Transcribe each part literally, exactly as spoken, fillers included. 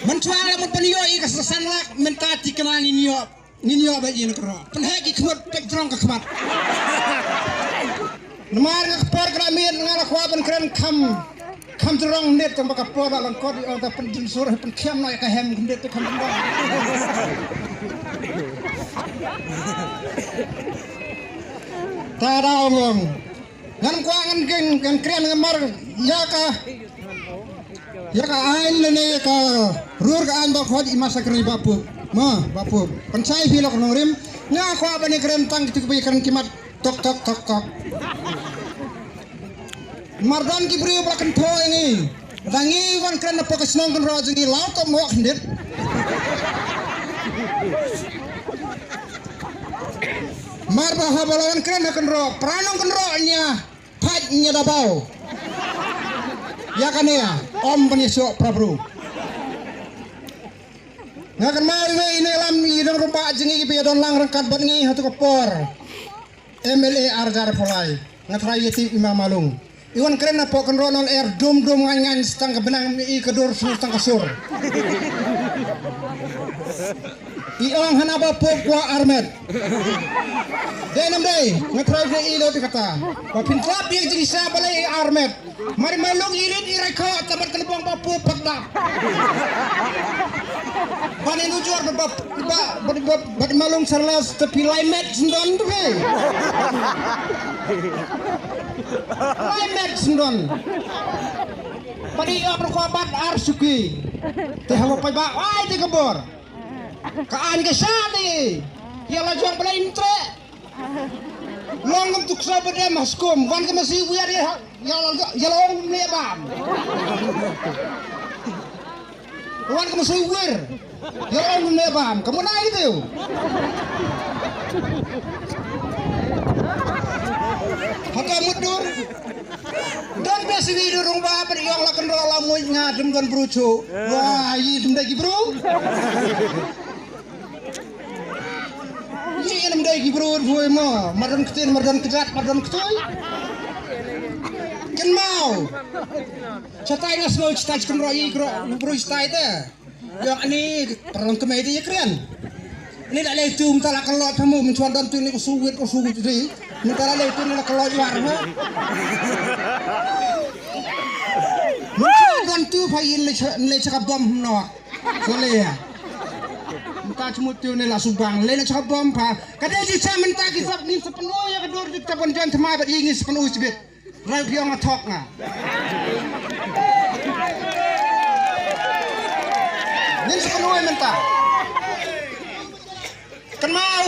Mynta la mut ban ïoh ïa ka san lak, mynta te kane ngin ïoh, ngin ïoh ba ïa ka rok. Pynheh ki khmut peit jrong ka khmat. Namar nga ka por ka la miet nga la kwah ban kren kham, kham jrong net tang ba ka por la lyngkot ïa ong ta pynjynsur pynkhiam noh ïa ka hem khyndiat te kham jrong. Ta da ong ong. Ngan kwah ngan kren, ngan kren ngan mar ïa ka, ïa ka aiñ lane ïa ka rur ka aiñ ba khot i masa kren ba pu. Ma, ba pu. Pynshai phi lok nongrim. Nga kwah ban kren tang kitu ba kren ki mat tok tok tok tok. Mar don ki briew ba kynthoh ïa ngi. Da ngi wan kren na pok ka shnong kynroh jong ngi law to mo khyndiat. Mar ba haba la wan kren ha kynroh, pra nong kynroh nia, pait nia da baw. Ïa kane ïa, ym ban ïa shoh pra bru. Nga kynmaw iwei i nongïalam i nongrum ba jong ngi ba ïa don lang ryngkat bad ngi ha tu ka por. M L A arjar pholai. Nga trai ïa ti i ma Malung. I wan kren na pok kynroh nol er dum dum ngan ngan stang ka benang i ka dur sur stang ka sur. I ong hana ba pok kwa armet. Dei nam dei, nga trai ïa i lo ti kata. Ba phin tap ïa jingsa balei i armet. Mari Malung i rit i rai kho ta mat ka lebong ba pu pak dap. Ban inu jor ba ba ba ba Malung sarlas te pi lai met sendon tu he. Lai met sendon. Padi ap ko bat ar suki. Te hawa pai ba ai te kabor. Ka an ka shadi. Ya la jong bala intre. Long ngam tuk sa ba dem haskum wan ka masi wiar ya. Ya la ya la ong ne bam. Wan ka masi wiar. Ya la ong ne bam. Kamu nai tu. Haka mudur. Don besi wi durung ba ber yong la kynroh la muid nga dem don bruchu. Wah, yi dem dagi bru. Yi ïa nam dei ki briew ruh mo, mar don ktien, mar don kjat, mar don ktoi. Kynmaw. Chatai nga sngew chatai kynroh ïa kynroh briew chatai te. Ïa ani paralong kmei te ïa kren. Ani la lei tu mynta la kynroh thamu mynchuan don tu ni u suwit u suwit ri. Mynta la lei tu ni la kynroh ïa mo. Mynchuan don tu pha yin lei cha lei cha ka bom no. Sole ya. Mynta chmut tu ne la subang le na chap bom pha. Ka dei ji cha mynta ki sap ni sapan o ya ka dur ji ta ban jan thma ba i ngi sapan o sibit. Rai phi ong a thok nga. Ni sapan o mynta. Kynmaw.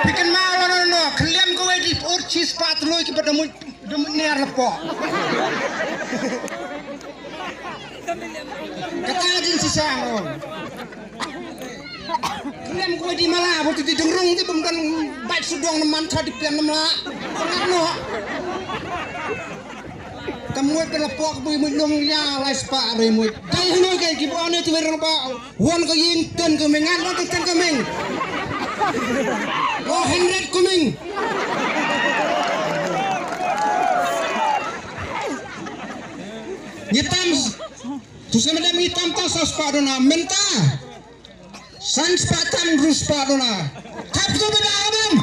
Phi kynmaw la no no khliam ko wei di ur chi spat loi ki ba da mut da mut ner la po. Kata jin shisha mo. Khlem ko di mala bo ti di dengrung ti bym don bait sudong na man tha di pian na mala. Sangat no. Ka mut ka la pok bui mut nong ya lai spa re mut. Dai hno ke ki bo ne ti wer ba. Wan ko yin ten ko meng ngan ko ten ko meng. Ko hundred ko meng. Ngi tam. Tu sema dem ngi tam ta sa spah dona mynta. San spah tam ru spah dona. Tap tu beda abang.